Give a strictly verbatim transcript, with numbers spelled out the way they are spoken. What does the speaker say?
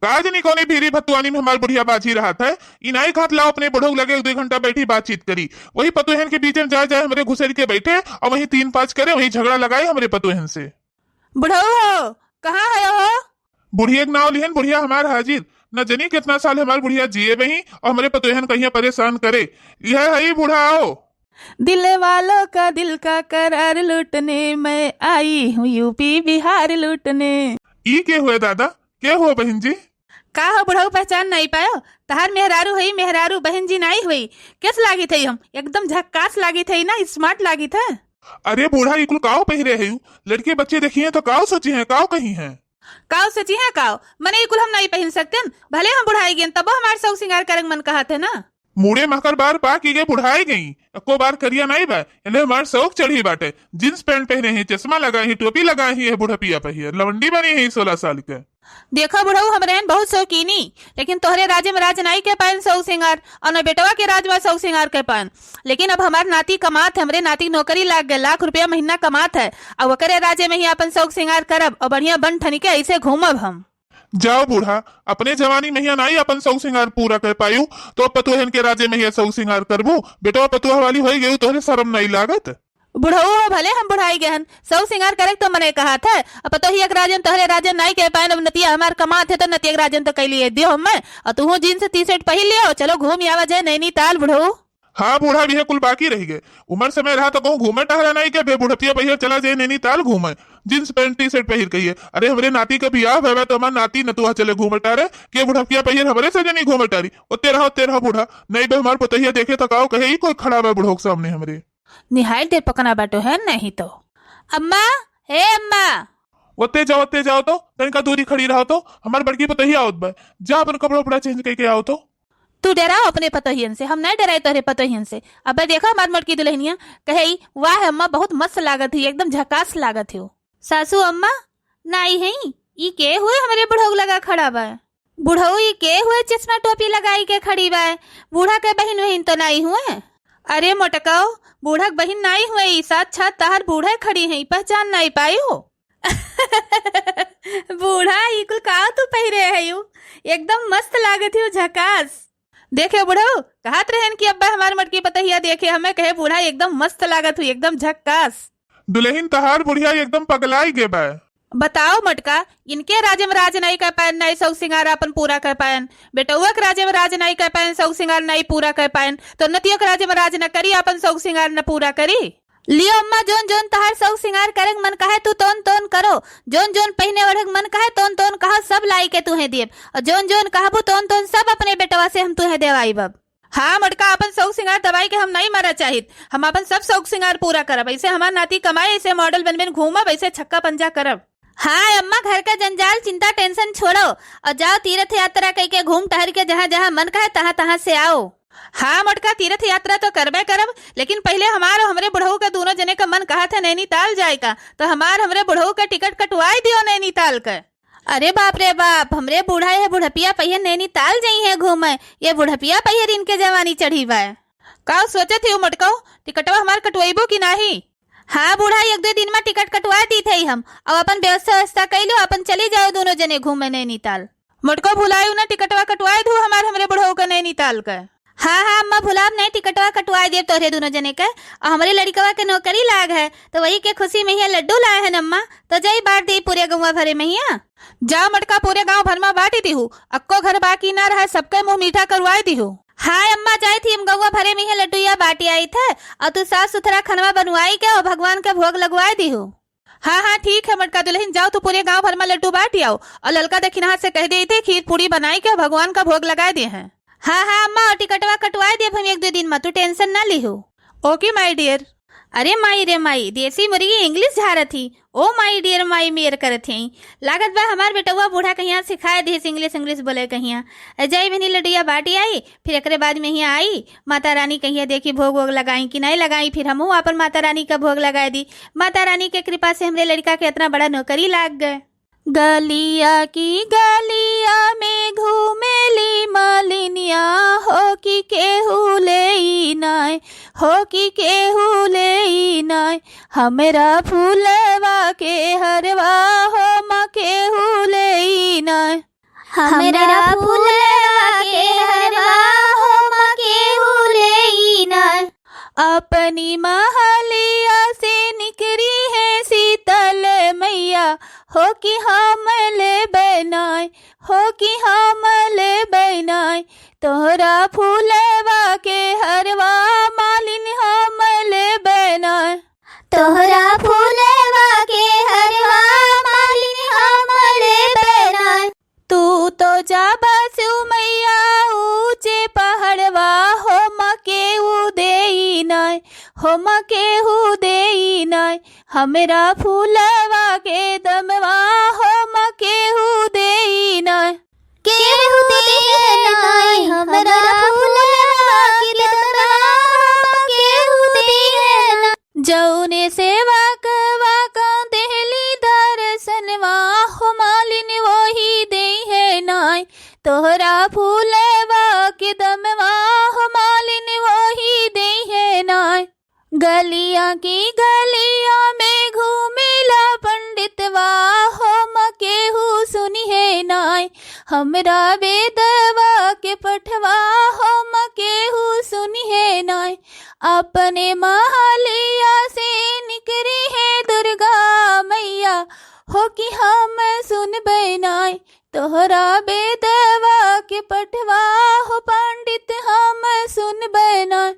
का जनी कौनी भीरी भतुआनी में हमार बुढ़िया बाझी रहत है, ई नाई कहत लाओ अपने बुढ़ऊ लगे दो घंटा बैठी बातचीत करी। वही पतोहन के बीच में जाए जाए हमरे घुसेर के बैठे और वहीं तीन पाँच करे, वहीं झगड़ा लगाए हमरे पतोहन से। बुढ़ऊ हो, कहाँ है हो? बुढ़िया के नाव लिहन, बुढ़िया हमार हाजिर। न जनी कितना साल हमार बुढ़िया जिए बही और हमरे पतोहन कहिया परेशान करे। यह है बूढ़ा आओ। दिल वालों का दिल का करार लूटने मैं आई हूँ यूपी बिहार लूटने। ई के हुए दादा, के हुआ बहन जी? का हो बुढ़ऊ, पहचान नहीं पायो? तहार मेहरारू हई, मेहरारू बहन जी नहीं हुई। कैस लागित है हम? एकदम झक्कास लागित है ना, स्मार्ट लागित है। अरे बूढ़ा, ई कुल काव पहिरे है? लड़के बच्चे देखिए तो काव सोची हैं, काव कही हैं? काव सोची हैं काव? मने ई कुल हम नहीं पहिन सकते न। भले हम बुढ़ाई गए तबो हमार शौक सिंगार करंग मन कहत है ना। मूड़े महकर बार पा की गए बुढ़ाई गई, एको बार करिया नहीं बा। इन्हें हमार शौक चढ़ी बाटे। जींस पैंट पहने ही, चश्मा लगाए ही, टोपी लगाए ही, ये बुढ़पिया पहिए लवंडी बनी ही सोलह साल के। देखो बुढ़ऊ, हमरे हन बहुत शौकीनी, लेकिन तोहरे राज में राज नाई के पायन शौक सिंगार, और न बेटवा के राज में शौक सिंगार के पायन। लेकिन अब हमार नाती कमात है, हमरे नाती नौकरी लाग गए, लाख रुपया महीना कमात है, अब ओकरे राजे में ही अपन शौक सिंगार करब और बढ़िया बन ठनी के ऐसे घूमब हम। जाओ बूढ़ा, अपने जवानी में ही नाई अपन शौक सिंगार पूरा कर पायू, तो अब पतोहन के राजे में ही शौक सिंगार करबू? बेटवा पतोह वाली होई गयू, तोहरे शर्म नहीं लागत? बुढ़ऊ हो, भले हम बुढ़ाई गए हन, शौक सिंगार करे तो मने कहा था। अब पतोहिया के राजन तोहरे राजन नाई के पायन, अब नतिया हमार कमात है तो नतिया के राजन तो कैली दियो हम, और तू जींस टी शर्ट पहिर लियो, चलो घूम आवा जाए नैनीताल बुढ़ऊ। हाँ बूढ़ा, भी है कुल बाकी रह गए। उम्र समय रहा तो कहूँ घूमे टहरे नहीं के, बे बुढ़पिया पहिया चला जाए नैनीताल घूमे, जींस पैंट टी शर्ट पहिर कहिए। अरे हमरे नाती का बियाह भवा तो हमार नाती नतुआ चले घूमे टहरे, के बुढ़पिया पहिया हमरे से जनी घूमे टहरी। ओते रहा, ओते रहा बूढ़ा, नहीं बे हमार पतोहिया देखे तो काव कहे, ई कोई खड़ा बा बुढ़ऊ के सामने हमरे। निहाय देर पकना बाटो है नहीं तो। अम्मा, हे अम्मा। ओते जाओ, ओते जाओ तो, तनिका दूरी खड़ी रहो तो, हमार बड़की पतोहिया आवत बा। जा अपन कपड़ा उपड़ा चेंज करके आओ तो। तू डराओ अपने पतोहियन से, हम नहीं डराए तोहरे पतोहियन से। अबे देखो हमार मोटकी दुल्हनिया, कहे ई, "वाह अम्मा, बहुत मस्त लागत ही, एकदम झकास लागत हो।" सासू अम्मा, नाई है, ई के हुए हमरे बुढ़ऊ लगा खड़ा बा? बुढ़ऊ ई के हुए चश्मा टोपी लगाई के खड़ी बा? बूढ़ा के बहिन वहिन तो नाई हुए? अरे मोटकाओ, बूढ़ा के बहिन नाई हुए, ई साक्षात तहार बूढ़ा खड़ी है, पहचान नाई पाई हो? बूढ़ा, ई कुल का तू पहिरे है यू? एकदम मस्त लागत हो, झकास। देखे बुढ़ऊ, कहत रहन कि अब्बा हमार मटकी पतहिया देखे, हमें कहे बूढ़ा एकदम मस्त लागत हुई, एकदम झक्कास। दुल्हन तहार बुढ़िया एकदम पगलाई गे बा। बताओ मटका, इनके राजे में राज नाई कर पायन, नाई शौक सिंगार अपन पूरा कर पायन, बेटउआ के राजे में राज नाई कर पायन, शौक सिंगार नाई पूरा कर पायन, तो नतियो के राजे में राज न करी, अपन शौक सिंगार न पूरा करी। लियो अम्मा, जोन जोन तहार शौक सिंगार करे के मन कहे तू तोन तोन करो, जोन जोन पहिने ओढ़े के मन कहे तोन तोन कहो, सब लाई के तुहे दियब, और जोन जोन कहबू तोन तोन सब अपने बेटवा से हम तुहे देवाई बब। हाँ मोटका, अपन शौक सिंगार दबाई के हम नहीं मरा चाहित, हम अपन सब शौक सिंगार पूरा करब। ऐसे हमार नाती कमाए, ऐसे मॉडल बन बन घूमब, ऐसे छक्का पंजा करब। हाँ अम्मा, घर का जंजाल चिंता टेंशन छोड़ो और जाओ तीर्थ यात्रा कई के घूम टहर के जहाँ जहाँ मन कहे तहाँ तहाँ से आओ। हाँ मोटका, तीर्थ यात्रा तो करबे करब, लेकिन पहले हमार और हमरे बुढ़ऊ का दोनों जने का मन कहा था नैनीताल जाए का, तो हमार हमरे बुढ़ऊ का टिकट कटवाई दियो नैनीताल का। अरे बाप रे बाप, हमरे बूढ़ा ये बुढ़पिया पहियन नैनीताल जइहैं घूमे, ये बुढ़पिया पहियन इनके जवानी चढ़ी बा। का सोचत ही मोटकऊ, टिकटवा हमार कटवइबू कि नाही? हाँ बूढ़ा, एक दो दिन में टिकट कटवा दीत हई हम, अब अपन व्यवस्था व्यवस्था कई लो, अपन चली जाओ दोनों जने घूमे नैनीताल। मोटकऊ भुलायू ना, टिकटवा कटवाए दू हमार हमरे बुढ़ऊ का नैनीताल का। हाँ हाँ अम्मा, भुलाब नहीं, टिकटवा कटवाए देब तोहरे दोनों जने के। और हमरे लड़िकवा के नौकरी लाग है, तो वही के खुशी में हिया लड्डू लाए हैं अम्मा, तो जाई बांट दे पूरे गौवा भरे में हिया। जाओ मोटका, पूरे गांव भर में बांटी दीहू, अक्को घर बाकी ना रहे, सबके मुंह मीठा करवाए दीहू। हाँ अम्मा, जाए थी हम गौवा भरे में हिया लड्डू या बांटी आई थे, और तू साफ सुथरा खनवा बनवाई के और भगवान के भोग लगवाए दीहू। हाँ हाँ ठीक है मोटका दुल्हन, जाओ तू पूरे गांव भर में लड्डू बांट आओ, और ललका दखिनहा से कह दे थे खीर पूड़ी बनाई के भगवान का भोग लगाए दे हैं। हाँ हाँ अम्मा, और टिकटवा कटवाए देब हम एक दो दिन में, तू टेंशन ना लिहो। ओके माय डियर। अरे माई रे माई, देसी मुर्गी इंग्लिश झारत ही। ओ माई डियर माई मेर करत ही। लागत बा हमार बेटवा बूढ़ा कहिया सिखाए दिहिस इंग्लिश, इंग्लिश बोले कहिया। ए, जाई बहनी लड्डुया बाटी आई, फिर एकरे बाद में हिया आई, माता रानी कहिया देखी भोग वोग लगाई कि नहीं लगाई, फिर हमहू अपन माता रानी का भोग लगाए दी। माता रानी के कृपा से हमरे लड़का के इतना बड़ा नौकरी लाग गए। गलिया की गलिया में घूमेली मलिनिया, हो कि केहू लेई नाय, हो कि केहू लेई नाय, हमरा फूलवा के हरवा हो म केहू लेई नाय। हमरा फूलवा के हरवा हो माँ केहू लेई ना। अपनी महलिया से निकरी है शीतल मैया, हो कि हम लेबै नाय, हो कि हम लेबै नाय। तोहरा फूलवा के हरवा मालिन हम लेबै नाय। तोहरा फूलवा के हरवा मालिन हम लेबै नाय। तू तो जाबा सु मैया ऊँचे पहाड़वा, हो माँ केहू देई नाय, हो माँ केहू देई नाय। हमरा फूलवा के दमवा, हो माँ केहू देई नाय। केहू देई नाय, हमरा फूलवा के दमवा, हो माँ केहू देई नाय। जौने सेवकवा का देहली दर्शनवा, हो मालिन वही देइहै नाय। तोहरा फूलवा के दमवा, हो मालिन वही देइहै नाय। गलिया की गलिया में घूमेला पंडितवा, हो माँ केहू सुनिहै नाय। हमरा बेदवा के पठवा, हो माँ केहू सुनिहै नाय। अपने महलिया से निकरी है दुर्गा मैया, हो कि हम सुनबै नाय। तोहरा बेदवा के पठवा हो पंडित हम सुनबै नाय।